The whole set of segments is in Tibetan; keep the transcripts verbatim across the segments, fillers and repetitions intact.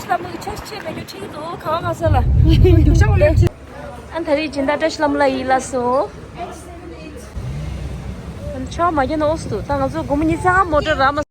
ལམ་ལུགས་ཆ་ཤས་མེད་རྒྱུ་ཁྲིད་འདུག་ག་བ་ག་ས་ལ། རྒྱུག་ཤ་བ་ལེབ་ཆེ། ཨ་ད་རེས་སྦྱིན་བདག་བཀྲ་ཤིས་ལྷ་མོ་ལགས་ཡིན་ལགས་སོ། ཆ་མ་རྒྱག་ན་ཨོ་སི་འདུག་ད་ང་ཚོ་དགོང་མོ་ཉི་ཚེ་ཧ་མོ་ཊ་ར་མ།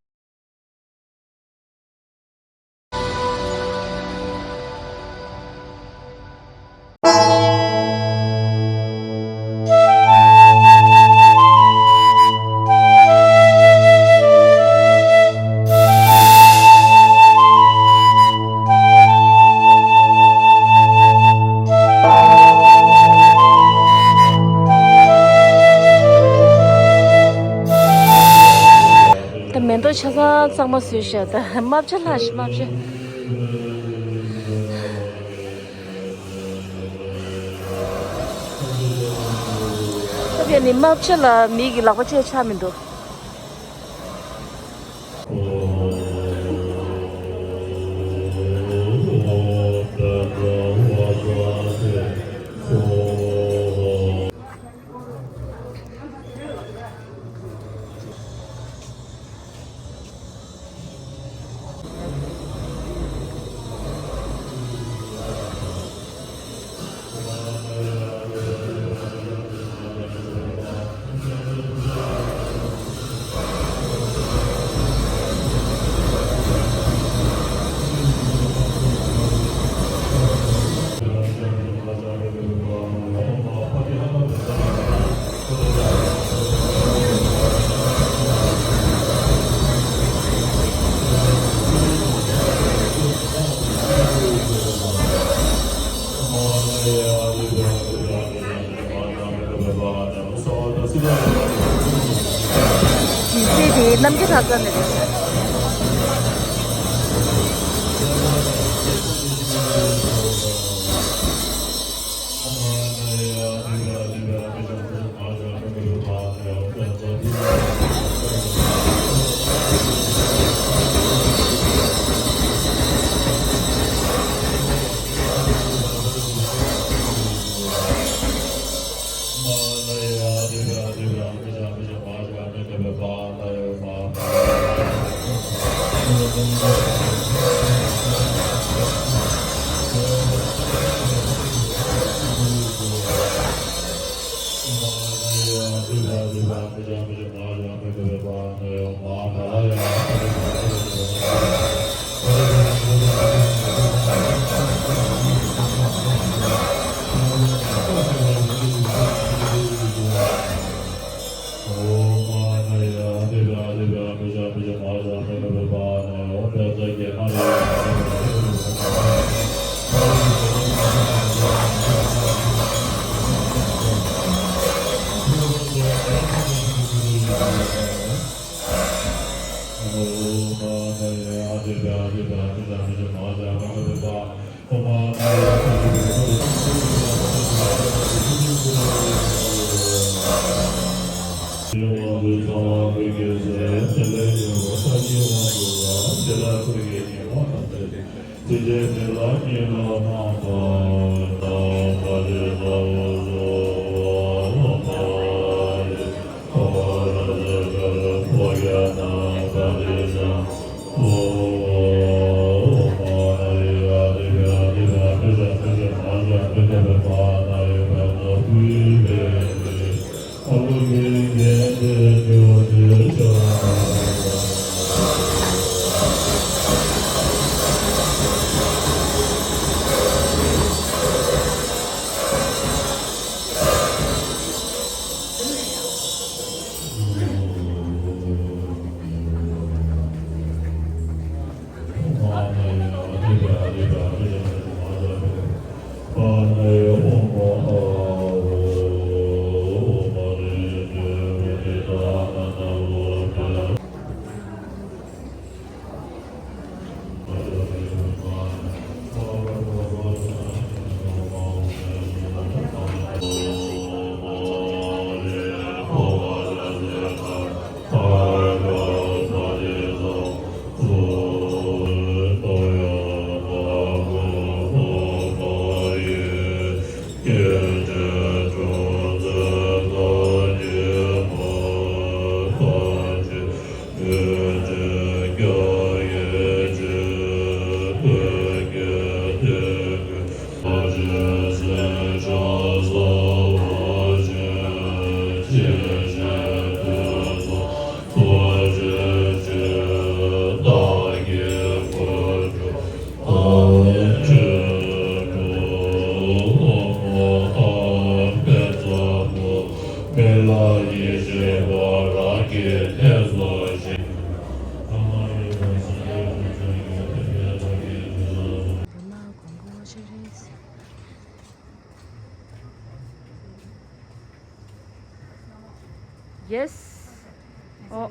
ད་མེ་ཏོག་ཆ་ཚང་གཙང་མ་བཟོས་ཤག་ད་རྨ་བྱ་ལྷག་ཤག་རྨ་བྱ། ད་ཕྱིན་ནི་རྨ་བྱ་ལ་མི་གི་ལག་པ་བཅད་ཆགས་མི་འདུག་ལྗིད་ཚད་དེ་རྣམ་རྒྱལ་ལྷ་ས་ནས་རེད། Yes. Oh,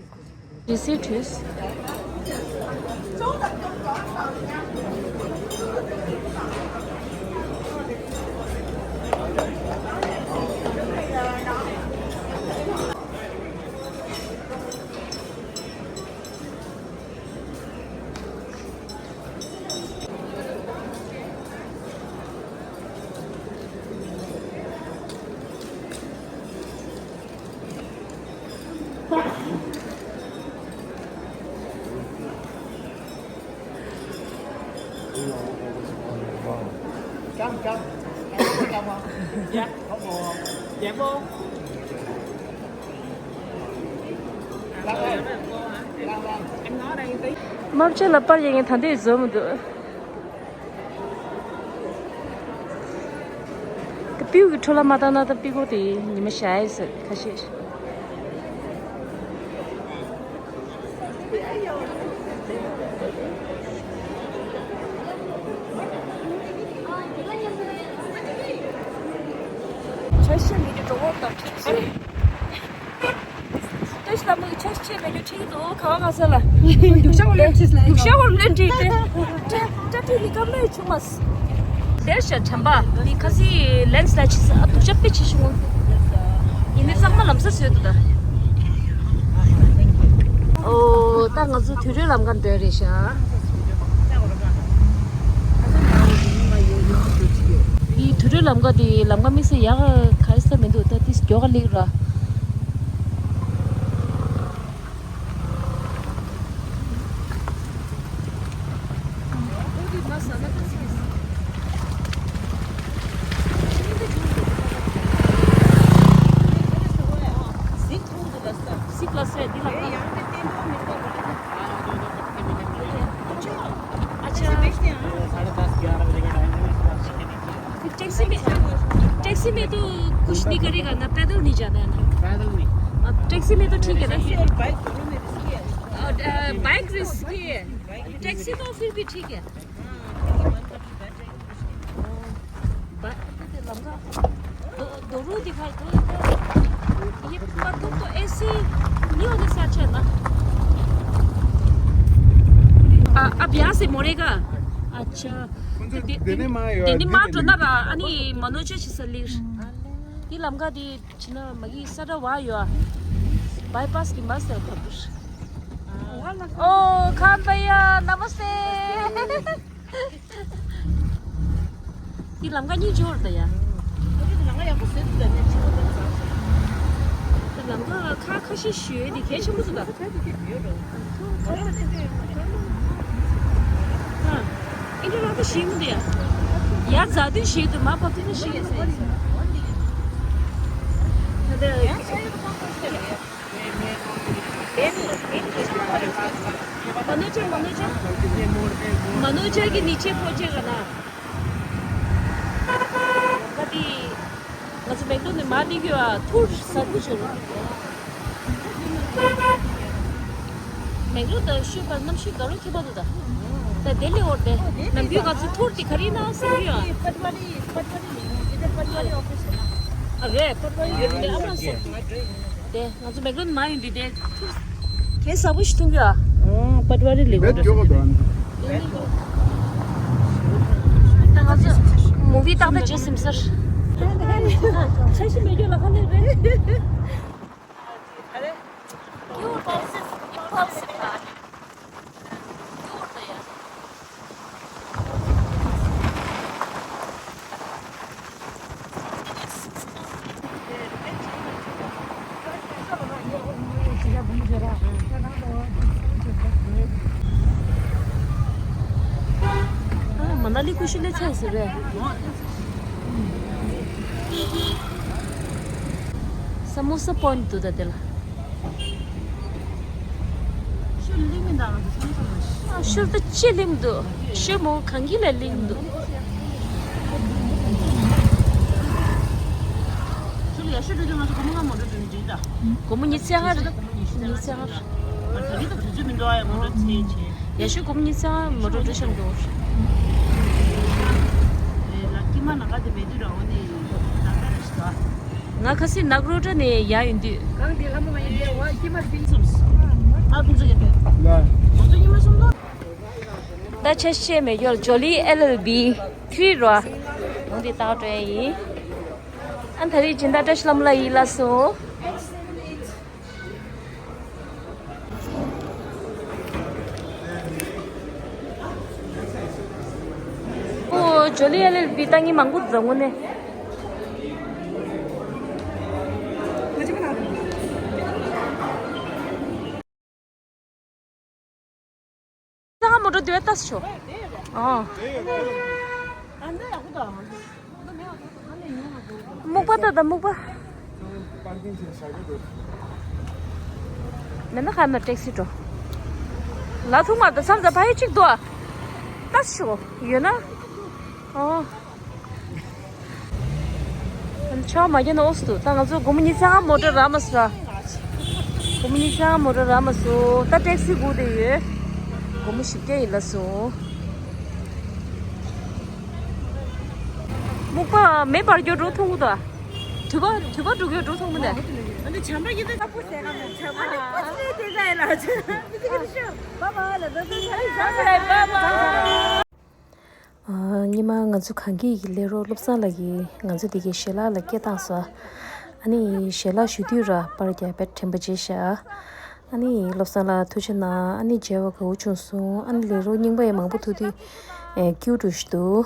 is it is? རྨ་བྱ་ལ་པར་ཡིན་ངེས་ད་འདོད་བཟོ་མི་འདུག་ད་སྤྲེའུ་གི་འཕྲོ་ལ་མ་བཏང་ན་ད་སྤྲེའུ་དེ་ཉི་མ་ཞག་ཡིན་ཟེར་ཁ་ཤས། ཆ་ཤས་མི་འདུག་འགྲོ་འོང་དང་ཁྲིད་བྱས། ལྟོས་ལ་མོ་ཆ་ཤས་མི་འདུག་ཁྲིད་འདུག་ག་བ་ག་ས་ལ། རྒྱུག་ཤ་བོར་ལེན་ཁྲིད་ལ། རྒྱུག་ཤ་བོར་ལེན་ཁྲིད་དེ། ཏྲ་ཏྲ་ཁྲིད་ལི་ཀམ་ལ་ཆུང་མ། དེར་ཤ་བྱམས་པ་འདི་ཁ་སི་ལན་སི་ལ་ཆི་ས་ཨ་སྡུག་ཅག་དཔེ་ཆེ་ཤོས། ཡིན་ནི་གཙང་མ་ལམ་ས་བཟོས་འདུག་ད། ཨོ་ད་ང་ཚོ་དུད་འགྲོའི་ལམ་ཁ་འགྲོ་རེད་ཤག་འདི་དུད་འགྲོའི་ལམ་ཁ་འདི་ལམ་ཁ་དམིགས་བསལ་ཡག་ག་རེ་ས་མི་འདུག་ད་འདི་མགྱོགས་ག་ལེགས་ར། टैक्सी में, टैक्सी में तो कुछ नहीं करेगा ना, पैदल नहीं जाना है ना। पैदल नहीं। अब टैक्सी में तो ठीक है ना। और, अ, बाइक रिस्की है। टैक्सी तो फिर भी ठीक है। हाँ, लेकिन मन का भी बैठ जाएगी, कुछ नहीं। ब-, दो, दो रोड दिखाई दो इधर। ये पत्थर तो ऐसे नहीं होने से अच्छा है ना। आ, अब यहाँ से मुड़ेगा। अच्छा। दे-, देने माँ, देने माँ तो ना रहा, अनि मनोज चाहिँ छ सल्लिस। ती लम्का दी छिन मगी सडा वा यो। बाईपास की मस्त है खबुस। ओ, खान भैया, नमस्ते। ती लम्का नि जोर दया। लम्का खा खसी शुए दी के छमुस दा। ཨ། ཨིན་དྲ་རང་ད་ཞིག་མི་འདུག་ཡ། ཡ་རྫ་དུས་ཞིག་ཏུ་མ་བབས་དུས་ན་ཞིག་ཡ་ས་ཡིན་ས། ད་ལྟ། མ་ནུ་ཅེ་མ་ནུ་ཅེ། མ་ནུ་ཅེ་གི་ནི་ཅེ་ཕོ་ཅེ་ག་ན། ད་དེ། ང་ཚོ་མེག་ལོ་ནས་མར་འདི་གི་བ་ཐུར་ཟ་ཁུ་བྱོས་རོགས། མེག་ལོ་དང་ཤུ་བར་གནམ་གཤིས་དགའ་རོགས་ཁྱད་པར་འདུག་ད། ད་དེ་ལས་འོར་དེ། ནམ་རྒྱུན་ང་ཚོ་ཐུར་དེ་ག་རེ་ན་ཟ་གི་ཡོད། ཨ་རེད། ཨ་མ་ཟེར། དེ་ང་ཚོ་མེག་ལོ་ནས་མར་ཡོང་དུས་དེ། གས་ས་བུ་ཞིག་འཐུང་གི་ཨ། ཨོ་པ་ཏི་ཝ་རི་ལི་བོ་འདྲ་ཟེར་གི་འདུག་ད་ང་ཚོ་མུ་བི་ཏག་ཏག་བྱེད་ཟིན་ཟེར། ཆ་ཤི་མེད་རྒྱུ་ལ་ཁ་ལེ་རེད། ཨ། མ་ན་ལི་ཀུ་ཤུ་ལེ་ཚན་ཟེར་བས། ས་མོ་ས་པོན་དུ་ད་དེ་ལ། ཤུལ་ལིང་མི་འདུག་ཨ། ཤུལ་ད་ཅི་ལིང་འདུག་ཤུལ་མོ་གང་གི་ལ་ལིང་འདུག་ཤུལ་ཡ་ཤུལ་འགྲོ་དུས་ང་ཚོ་སྒོར་མོ་ལྔ་མ་འགྲོ་དུས་འགྲིག་ད། སྒོར་མོ་ཉི་ཤུ་རྩ་ལྔ་རེད། ཉི་ཤུ་རྩ་ལྔ་རེད། ད་རེས་ད་དུས་ཚོད་མི་འདུག་ཨ། ཡ་མ་འགྲོ་ཚེ་ཆེ། ཡ་ཤུལ་སྒོར་མོ་ཉི་ཤུ་རྩ་ལྔ་མ་འགྲོ་འགྲོ་ཤམ་འགྲོ། ཨེ་ལ་ཀི་མ་ནང་ག་དེ་མེད་དུས་ར་འོ་ནི་ད་ད་ར་ཤི་ད། ང་ཁ་སི་ནག་རོ་ཏྲ་ནས་ཡར་ཡོང་དུས། གང་དེ་ལྷ་མོ་ང་ཡིན་ལས་བ་ཀྱི་མར་པིན་སུམ། ཨ་ཕུན་ཚོགས་ཡོད་པས། ང་ཚོ་ཉི་མ་སུམ་མདོ། ད་ཆ་ཤས་མེད་ཡོལ་ཇོ་ལི་ཨེལ་ཨེལ་བི་ཁྲི་རོ། འོང་དེ་ཏག་ཏྲོ་ཡིན། ཨ་ད་རེས་སྦྱིན་བདག་བཀྲ་ཤིས་ལྷ་མོ་ལ་ཡིད་ལ་སོ། ཨོ་ཇོ་ལི་ཨེལ་ཨེལ་བི་ཏང་ངི་མང་པོ་འཛོམས་ངོ་ནས། ས་མོ་འགྲོ་དུས་ལྟ་ཤོག་ཨོ། སྨུག་པ་ལྟ་ད་སྨུག་པ། མེད་ན་ཁ་ན་ཊེག་སི་འགྲོ། ལ་ཐུག་མ་ད་མཚམས་ད་ཕ་ཡི་གཅིག་ཏུ། ལྟ་ཤོག་ཡོད་ན། ཨོ། ཆ་མ་རྒྱ་ན་ཨོ་སི་ཏུ་ད་ང་ཚོ་སྒོར་མོ་ཉི་ཤུ་རྩ་ལྔ་མོ་ཊ་རག་མ་སོང་། སྒོར་མོ་ཉི་ཤུ་རྩ་ལྔ་མོ་ཊ་རག་མ་སོང་། ད་ཊེག་སི་སྒུག་བསྡད་ཡོད། སྒོར་མོ་བཞི་བརྒྱ་ཡིན་ལ་སོང་། སྨུག་པ་མེ་འབར་རྒྱུ་འགྲོ་མཐོང་གི་འདུག་དུ་བ་དུ་བ་འགྲོ་རྒྱུ་འགྲོ་མཐོང་གི་འདུག་འདི་བྱམས་པ་ཡིན་དུས་ད་པུ་ཟེ་ག་མོ་བྱམས་པ་ནི་པུ་ཟེ་དེ་ག་ཡིན་ལ་ཆེ། ཨ་ཉི་མ་ང་ཚོ་གངས་སྐྱིད་ཀྱི་ལས་རོགས་བློ་བཟང་ལགས་ཀྱིས་ང་ཚོ་འདི་གའི་ཞལ་ལག་ལ་སྐད་བཏང་སོང་། ཨ་ནི་ཞལ་ལག་ཞུ་དུས་ར་པར་རྒྱག་པའི་དྲན་པ་བརྗེད་ཤག་ཨ་ནི་བློ་བཟང་ལགས་ཐུགས་རྗེ་གནང་། ཨ་ནི་མཇལ་བ་དགའ་བོ་བྱུང་སོང་། ཨ་ནི་ལས་རོགས་རྙིང་པ་ཡང་མང་པོ་ཐུག་དུས་ཨེ་སྐྱིད་པོ་ཞིག་འདུག་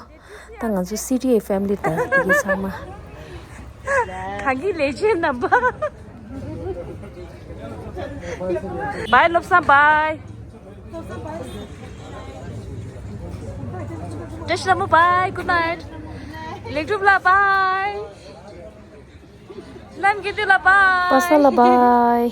ད་ང་ཚོ་སི་ཊི་ཨེ་ཕེ་མི་ལི་དང་འདི་གའི་ཚང་མ། གངས་སྐྱིད་ལས་བྱེད་རྣམ་པ། བྷའི་བློ་བཟང་བྷའི། བཀྲ་ཤིས་ལྷ་མོ་བྷའི། གུཌ་ནའིཊ། ལེགས་གྲུབ་ལགས་བྷའི། རྣམ་རྒྱལ་དུས་ལགས་བྷའི། པ་སངས་ལགས་བྷའི།